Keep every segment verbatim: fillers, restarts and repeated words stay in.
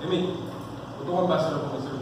Emi, ou te konn pase nan kòmansman.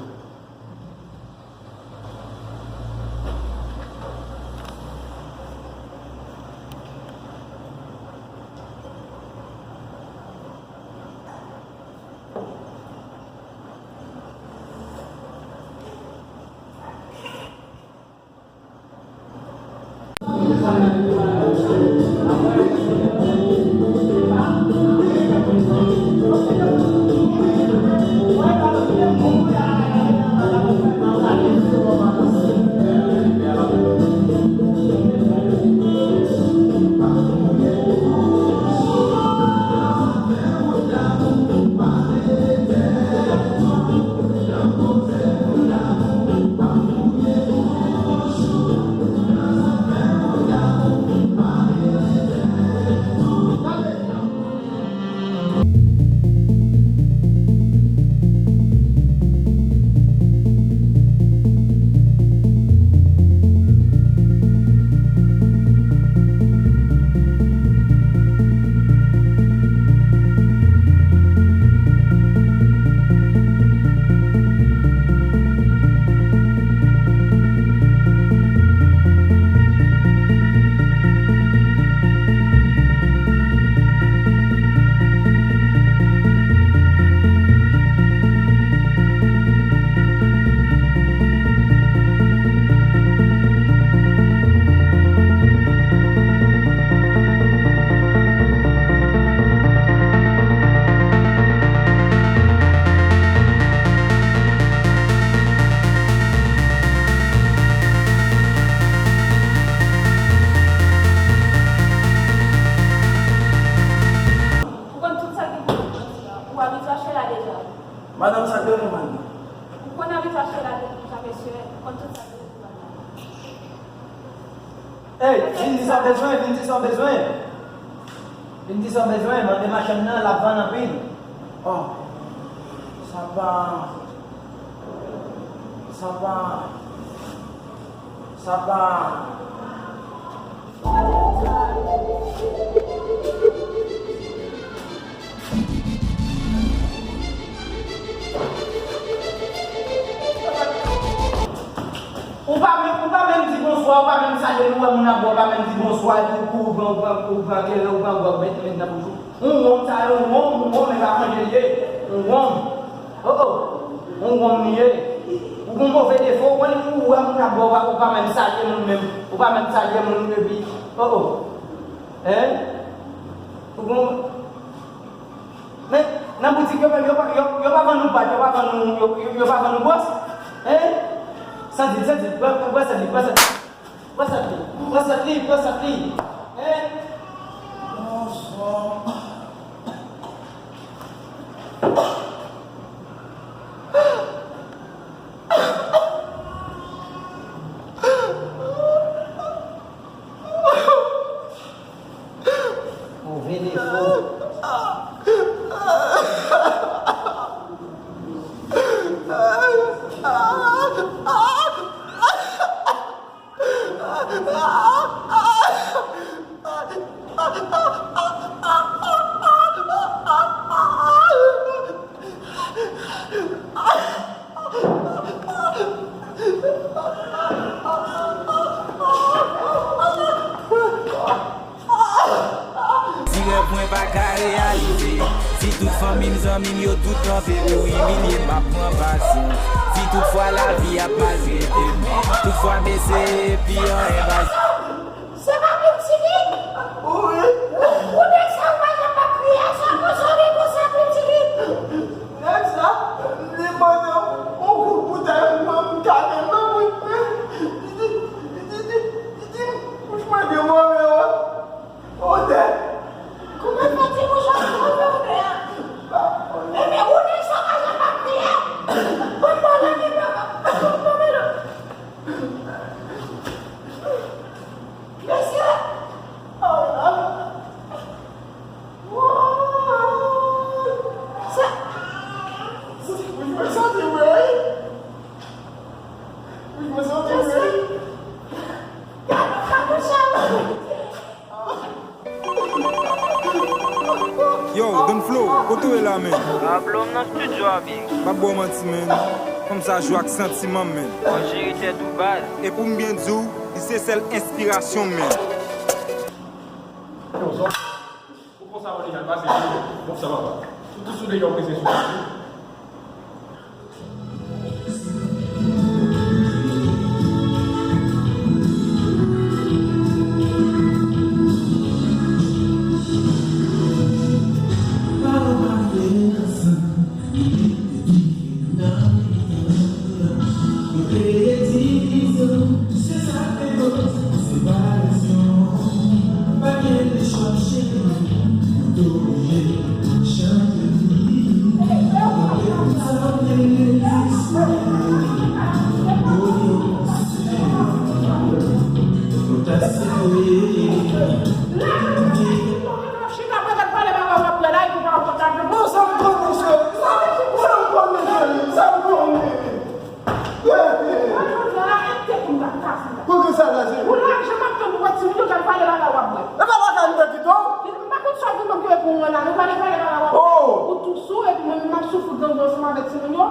Ou konn tout sa ki pou manti a. Ou abitye achte la deja. Madanm, sa k gen nou, madanm? Ou konn abitye achte la deja, mesye. Ou konn tout sa ki pou manti a. Ey, vin di sa w bezwen, vin di sa w bezwen. Vin di sa w bezwen, mande machann nan, l ap vann anpil. Oh, sa pa, sa pa, sa pa. Ou pa menm, ou pa menm di bonswa, ou pa menm salye, nou wè moun ap bwè, ou pa menm di bonswa, epi ou kouri, ou pran, ou pran, ou pran kleren, ou pran gwòg, ou mete, mete nan bouch ou. Yon wonm sa yo, yon wonm, yon wonm, e pa manje l ye, yon wonm. Oh, oh, yon wonm li ye. Ou gon move defo, ou konn ou wè moun ap bwè, ou pa, ou pa menm salye moun menm, ou pa menm salye moun, epi, oh, oh. Hein? Ou gon Men, nan boutik yo menm, yo pa, yo, yo pa vann nou pat, yo pa vann nou, yo, yo, yo pa vann nou bwòs. Hein? Santi, santi, bwè, bwè santi, bwè santi. Bwè santi, bwè santi, bwè santi. Hein? Bonswa. Move defo. Si rèv mwen pa ka reyalize, si tout fanmi m, zanmi m, yo tout kanpe pou imilye m, m ap pran pasyans. Si toutfwa lavi ap maltrete m, toutfwa m eseye epi anyen pa Se pa Pip Tibit? Wi. Ou, ou nèg sa ou pa janm pa kriye, sa konsa ou gen konsa Pip Tibit? Nèg sa, li mande yon kout boutèy pou mwen, m kale l nan bouch mwen. Li di, li di, li di, li di, bouch mwen gen move, wi. Odè. Kouman fè ti bouch ou move, odè a? Ebyen, ou nèg sa pa janm pa kriye. Bon, bon, non, non, non, non, non, non. Yo, Don Flo, kote w ye la, men? Pablo, m nan estidyo a, big. M p ap ba w manti, men. Fanm sa jwe ak santiman m, men. Fò jere tèt ou, baz. E pou m byen di w, li se sèl enspirasyon m, men. Ou konsa, ou deja pase, bon, sa va pa. Ou tou sou de yon prese sou. Pou ki sa la, se? Ou la, jan m ap tann pou wè timoun yo, jan l pale bagay w ap bwè. E pa bagay m te di tou. M pa konn sa w vin menm ki pou mwen la, nou pale pale bagay w ap bwè. Oh. Ou tou sou, epi mwen menm m ap soufri gangren ansanm avèk timoun yo.